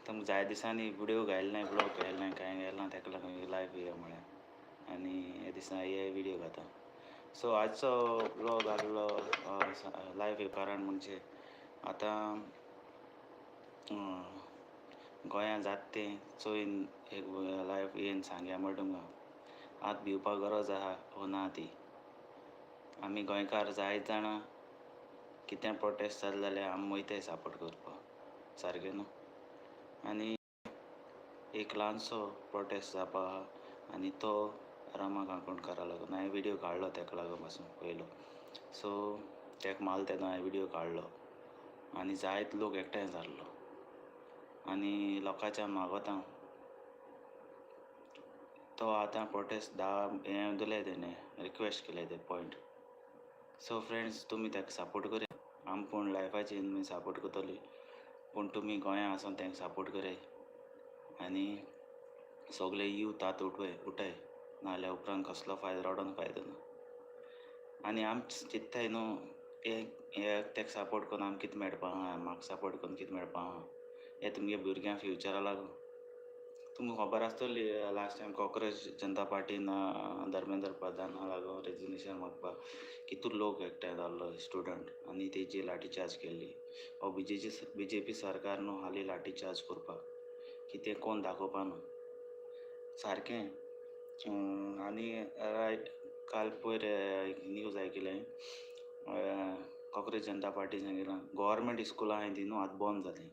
तुमकां जाय दिसांनी व्हिडियो घायले ना, ब्लॉग घायले ना, कांय घायलें ना, ताका लागून लायव्ह येया म्हळ्यार आनी हे दिसा हे व्हिडियो घाता. सो आजचो ब्लॉग आहलो लायव्ह कारण म्हणजे आतां गोंयांत जाता तें चोयन एक लायव्ह येवन सांगया म्हळ्यार तुमकां आतां भिवपाक गरज आहा वो ना ती. आमी गोंयकार जायत जाणां कितें प्रोटेस्ट जालें जाल्यार आमी वयताय सपोर्ट करपाक, सारकें न्हू. आनी एक ल्हानसो प्रोटेस्ट जावपा आहा आनी तो रमा काणकोणकारा लागून हांवें व्हिडियो काडलो ताका लागून पासून पयलो. सो ताका मारलो तेन्ना हांवें व्हिडियो काडलो आनी जायत लोक एकठांय जाल्लो आनी लोकांच्या मागोता तो आतां प्रोटेस्ट धा हें दिलें तेणें रिक्वेस्ट केलें ते पॉयंट. सो फ्रेंड्स तुमी ताका सपोर्ट करया, आमी पूण लायफाचेर तुमी सपोर्ट करतली, पूण तुमी गोंया आसून तांकां सपोर्ट कराय आनी सगळे यूथ आतां उठय उठाय, नाजाल्यार उपरांत कसलो फायदो रडोन फायदो ना. आनी आमी चिंत्ताय न्हू हे ताका सपोर्ट करून आमकां कितें मेळपा आहा, म्हाका सपोर्ट करून कितें मेळपा आहा, हे तुमगे भुरग्यां फ्युचरा लागून. तुमकां खबर आसतली लास्ट टायम कॉक्रोच जनता पार्टीन धर्मेंद्र प्रधाना लागून रेजिग्नेशन मागपाक कितू लोक एकठांय जाल्लो स्टुडंट आनी तेजी लाठी चार्ज केल्ली. हो बीजेपी सरकार न्हू हाली लाठी चार्ज करपाक कितें कोण दाखोवपा न्हू सारकें. आनी रायट काल पयर एक न्यूज आयकिलें कॉक्रोच जनता पार्टी सांगिलां गव्हर्मेंट स्कुलां आहाय ती न्हू आतां बंद जालीं.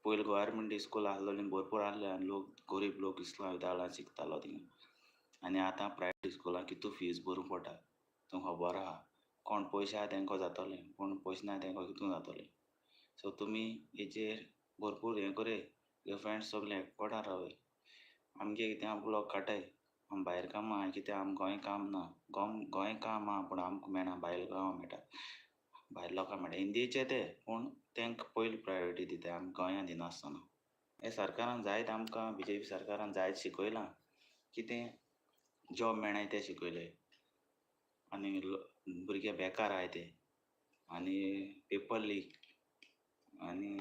पयलीं गव्हर्मेंट स्कूल आहलोलीं भरपूर आहले आनी लोक गरीब लोक इस्कुलां विद्यालयां शिकतालो थिंगा. आनी आतां प्रायवेट स्कुलां कितू फीज भरूंक पडटा तुमकां खबर आहा. कोण पयशे आहा तेंकां जातलें, पूण पयशे ना तेंकां कितून जातलें. सो तुमी हेजेर भरपूर हें करय, तुगे फ्रेंड्स सगळे एकवटान रावय. आमगे कितें ब्लॉग काडटाय, आमी भायर काम आहा कितें आम गोंय काम ना, गोंय काम आहा पूण आमकां मेळना, भायल गांवां मेळटा, भायर लोकांक मेळटा. इंडियेचे ते पूण तांकां पयली प्रायोरिटी दिताय, आमी गोंयांत दिनासतना. हे सरकारान जायत आमकां बीजेपी सरकारान जायत शिकयलां कितें जॉब मेळनाय तें शिकयलें आनी भुरगे बेकार आहाय ते आनी पेपर लीक आनी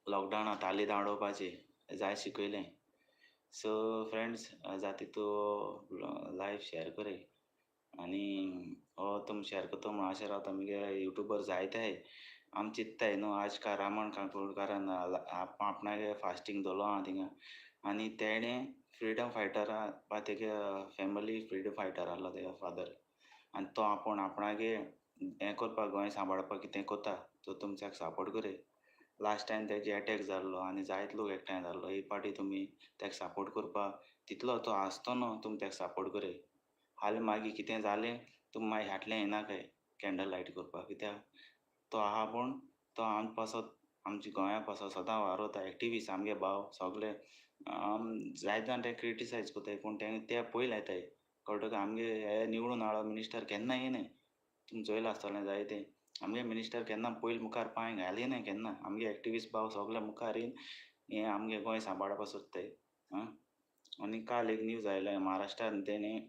लॉकडावनान ताली धांवडोवपाचें जाय शिकयलें. सो फ्रेंड्स जाता तितू लायव्ह शेअर करय आनी हो तुमी शेअर करता म्हूण आशा रावता. मुगे युट्यूबर जायते आहाय, आमी चिंत्ताय न्हू आज काल रामण काणकोणकारान आपणागे फास्टींग दवरलो आहा थिंगा आनी तेणें फ्रिडम फायटरा बा तेगे फॅमिली फ्रिडम फायटर आहलो तेगे फादर आनी तो आपूण आपणागे हें करपाक गोंय सांबाळपाक कितें करता, सो तुमी ताका सपोर्ट करय. लास्ट टायम तेजे एटॅक जाल्लो आनी जायते लोक एकठांय जाल्लो, ही पाटी तुमी ताका सपोर्ट करपाक तितलो तो आसतो न्हू तुमी ताका सपोर्ट करय. हालीं मागीर कितें जालें तुमी मागीर हाटलें येनाकाय कॅन्डल लायट करपाक, कित्याक तो आहा पूण तो आमचे पासत आमच्या गोंया पासत सदां वावरता. एक्टिविस्ट आमगे भाव सगळे जायते जाण ते क्रिटिसायज करताय पूण ते पयलीं येताय कळटकच आमगे हे निवडून हाडलो मिनिस्टर केन्ना येयनाय. तुमी चोयलां आसतलें जायते आमगे मिनिस्टर केन्ना पयलीं मुखार पांय घालिनाय केन्ना. आमगे एक्टिविस्ट भाव सगळे मुखार येवन हें आमगे गोंय सांबाळपाक सोदताय. आं आनी काल एक न्यूज आयलें महाराष्ट्रान तेणें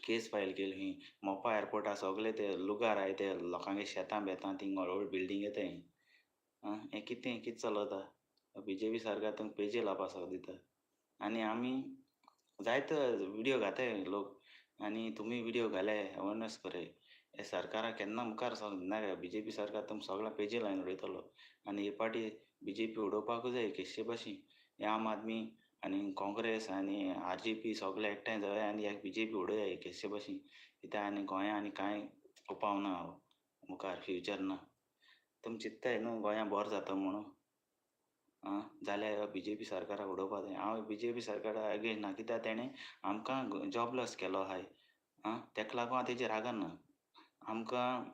केस फायल केली खंय मोपा एअरपोर्टार सगळे ते लुगार आहाय ते लोकांगे शेतां बेतां थिंग व्हड व्हड बिल्डींग येताय. आं हें कितें कितें चलता बीजेपी सरकार तुमकां पेजे लावपा सगळें दिता. आनी आमी जायते व्हिडियो घाताय लोक आनी तुमी व्हिडियो घालाय अवेरनेस करय. हे सरकाराक केन्ना मुखार सरोंक दिनाकाय. बीजेपी सरकार तुमकां सगळ्या पेजे लावन उडयतलो आनी हे पाटी बीजेपी उडोवपाकूच जाय केशे भाशेन. हे आम आदमी आनी काँग्रेस आनी आरजीपी सगळे एकठांय जावया आनी एक बीजेपी उडोवया केशे भाशेन. कित्याक आनी गोंया आनी कांय उपाव ना मुखार फ्युचर ना. तुमी चिंत्ताय न्हू गोंया बरो जाता म्हणून आं जाल्यार बीजेपी सरकाराक उडोवपा जाय. हांव बीजेपी सरकारा अगेन्स्ट ना, कित्याक तेणें आमकां जॉबलेस केलो आहाय. आं तेका लागून हांव तेजेर रागार ना. आमकां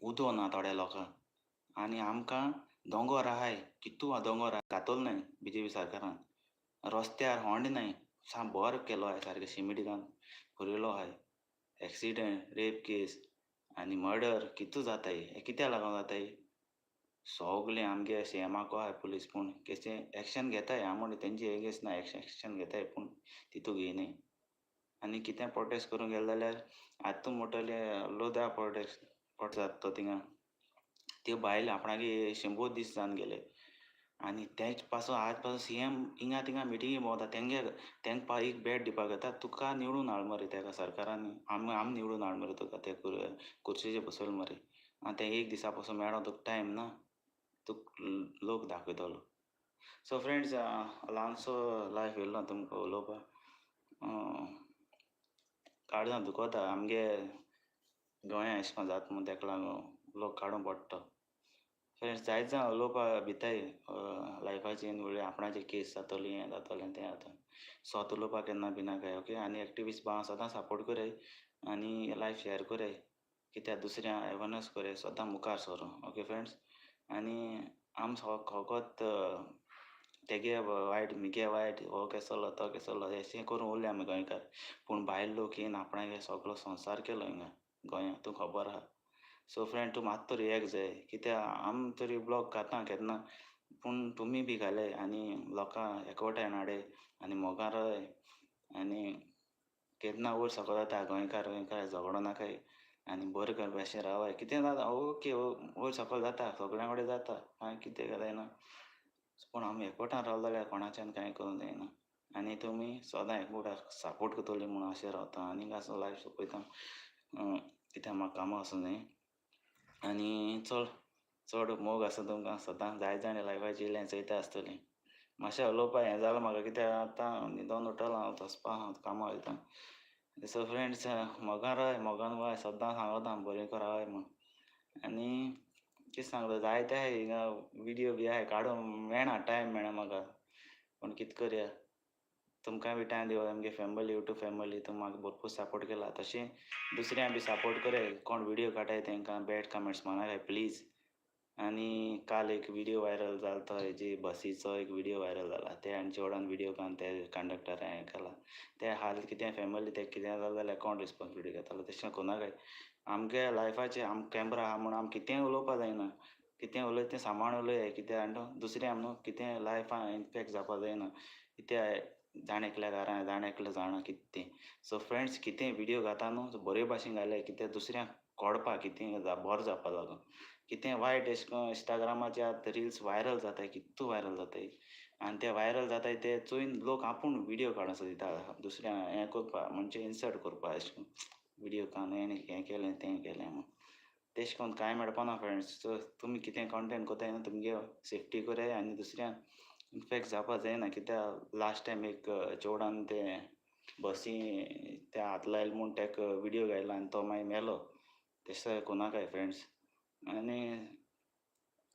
उदो ना थोड्या लोकांक आनी आमकां दोंगोर आहाय, कितू दोंगोर आहाय घातलो न्हय बीजेपी सरकारान. रस्त्यार होंड न्हय सा बरो केलो आहाय, सारकें शिमिट घालून पुरयलो आहाय. एक्सिडंट रेप केस आनी मर्डर कितू जाताय, हें कित्याक लागून जाताय? सगळें आमगे सीएमाको आहाय पुलीस पूण केसे एक्शन घेताय, हांव म्हणटा तेंचे एगेन्स्ट ना, एक्शन घेताय पूण तितू घेयनाय. आनी कितें प्रोटेस्ट करूंक गेले जाल्यार आतां तूं म्हणटलें लोधा प्रोटेस्ट जाता तो थिंगा, त्यो बायल आपणागे 100 दीस जावन गेले. आनी तेच पासून आज पासून सी एम हिंगा थिंगा मिटिंगी भोंवता तेंगे तेंका एक बॅट दिवपाक येता तुका निवडून हाड मरे तेका सरकारान आमी आमी निवडून हाड मरे तुका ते कुर्शीचेर बसयल मरे. आनी ते एक दिसा पासून मेळो तुका टायम ना, तुका लोक दाखयतलो. सो फ्रेंड्स, ल्हानसो लायफ येयलो तुमकां उलोवपाक. काळजां दुखता आमगे गोंया अशें करून जाता म्हूण तेका लागून लोक काडूंक पडटा. फ्रेंड्स, जायत जाण उलोवपा भिताय लायफाचे म्हणल्यार आपणाचे केस जातली, हें जातलें तें जातलें, स्वता उलोवपाक केन्ना भिनाकाय. ओके, आनी एक्टिविस्ट भावांक सदां सपोर्ट कराय आनी लायफ शेयर कराय, कित्याक दुसऱ्यांक एवेरनस कराय, सदां मुखार सरूं. ओके फ्रेंड्स, आनी आम फकत तेगे वायट मिगे वायट, हो केसलो तो केसलो अशें करून उरले आमी गोंयकार. पूण भायल लोक येवन आपणागे सगलो संवसार केलो हिंगा गोंयांत, तुका खबर आहा. सो फ्रेंड, तूं मात तरी एक जाय, कित्याक आम तरी ब्लॉग घाता केन्ना, पूण तुमी बी घाले आनी लोकांक एकवटाय हाडे आनी मोगान रावय. आनी केन्ना वयर सकयल जाता गोंयकार गोंयकार झगडो नाकाय आनी बरें कर भाशेन रावाय. कितें जाता ओके, वयर सकयल जाता, सगळ्यां कडेन जाता, कांय कितें जायना, पूण आमी एकवटान रावले जाल्यार कोणाच्यान कांय करूंक जायना. आनी तुमी सदां एकवटाक सपोर्ट करतली म्हूण आशें रावता. आनी असो लायफ सोंपयता, कित्याक म्हाका कामां वचूंक जाय. आनी चड चड मोग आसा तुमकां सदां, जायत जाणां लायफाची येयल्या चोयता आसतलीं. मातशें उलोवपाक हें जालां म्हाका, कित्याक आतां न्हिदोन उठलां हांव, वचपा आहा, कामां वयता. सो फ्रेंड्स, मोगान रावाय, मोगान रावाय, सदां सांगता बरें कर रावाय म्हूण. आनी कितें सांगता, जायते आहाय हिंगा विडियो बी आहाय काडूंक मेळना, टायम मेळना म्हाका, पूण कितें करया, तुमकां बी टायम दिवप. आमगे फॅमिली, यूट्यूब फॅमिली, तुमी म्हाका भरपूर सपोर्ट केला, तशें दुसऱ्यांक बी सपोर्ट कराय. कोण विडियो काडटाय तेंकां बॅड कमेंट्स मारनाकाय प्लीज. आनी काल एक विडियो व्हायरल जालो तो हेजी बसीचो एक विडियो व्हायरल जाला, ते आनी चेडवान विडियो काडून ते कंडक्टर हें केला, ते हाल कितें फॅमिली ते कितें जालें जाल्यार कोण रिस्पोन्सिबिलिटी घेतलो. तशें कोणाकय आमगे लायफाचे आम कॅमरा आहा म्हूण आम कितेंय उलोवपा जायना, कितें उलयता तें सांबाळून उलय, कित्याक न्हू दुसऱ्यां न्हू कितें लायफान इम्पॅक्ट जावपा जायना, कित्याक जाण एकल्या घरां जाण एकलें जाणा कितें तें. सो फ्रेंड्स, कितें विडियो घाता न्हू बरे भाशेन घालय, कित्याक दुसऱ्यांक कळपा कितें बरें जावपा लागून. कितें वायट अशें करून इंस्टाग्रामाचेर आतां रिल्स व्हायरल जाताय, कितू व्हायरल जाताय, आनी ते व्हायरल जाताय ते चोयन लोक आपूण विडियो काडून सोदिता दुसऱ्यांक हें करपा, म्हणजे इन्सल्ट करपा, अशें करून विडियो काडून हें हें केलें तें केलें म्हूण. तेश करून कांय मेळपाना फ्रेंड्स. सो तुमी कितें कॉन्टेंट कोताय न्हू तुमगे सेफ्टी कराय आनी दुसऱ्यांक इन्फेक्ट जावपा जायना, कित्याक लास्ट टायम एक चेवडान ते बसी ते हात लायले म्हूण तेका विडियो घायला आनी तो मागीर मेलो. तशें कोणाकाय फ्रेंड्स. आनी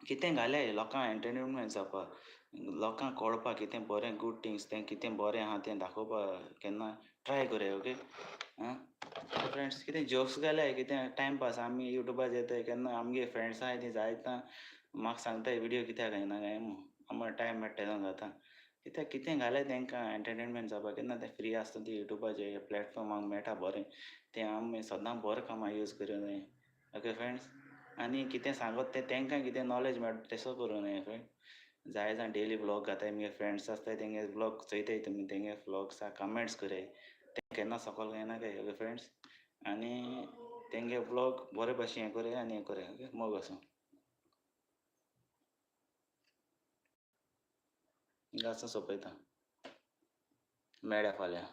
कितें घाले लोकांक एंटरटेनमेंट जावपा, लोकांक कळपा कितें बरें गूड थिंग्स, तें कितें बरें आहा तें दाखोवपा केन्ना ट्राय करया. ओके, आं फ्रेंड्स, कितें जोक्स घाले कितें टायमपास, आमी यूट्यूबार येताय केन्ना आमगे फ्रेंड्स आहाय तीं जायता म्हाका सांगताय विडियो कित्याक घायना काय म्हूण, आमकां टायम मेळटा तेन्ना घाता. कित्याक कितें घाले तेंकां एंटरटेनमेंट जावपा, केन्ना तें फ्री आसता ती यूट्यूबाचेर प्लेटफॉर्म आमकां मेळटा बरें, तें आमी सदां बरें कामां यूज करूंक जाय. ओके फ्रेंड्स, आनी कितें सांगत तें तेंकां कितें नॉलेज मेळटा तेसो करूंक जाय फ्रेंड. जाय जाण डेली व्लॉग घाताय, मुगे फ्रेंड्स आसताय तेंगे व्लॉग चोयताय तुमी, तेंगे व्लॉग्सा कमेंट्स कराय, तें केन्ना सकयल घायना काय. ओके फ्रेंड्स, आनी तेंगे व्लॉग बरे भाशेन हें कराय आनी हें कराय. ओके, मोग आसूं. हिंगा आसा सोंपयता, मेळ्या फाल्यां.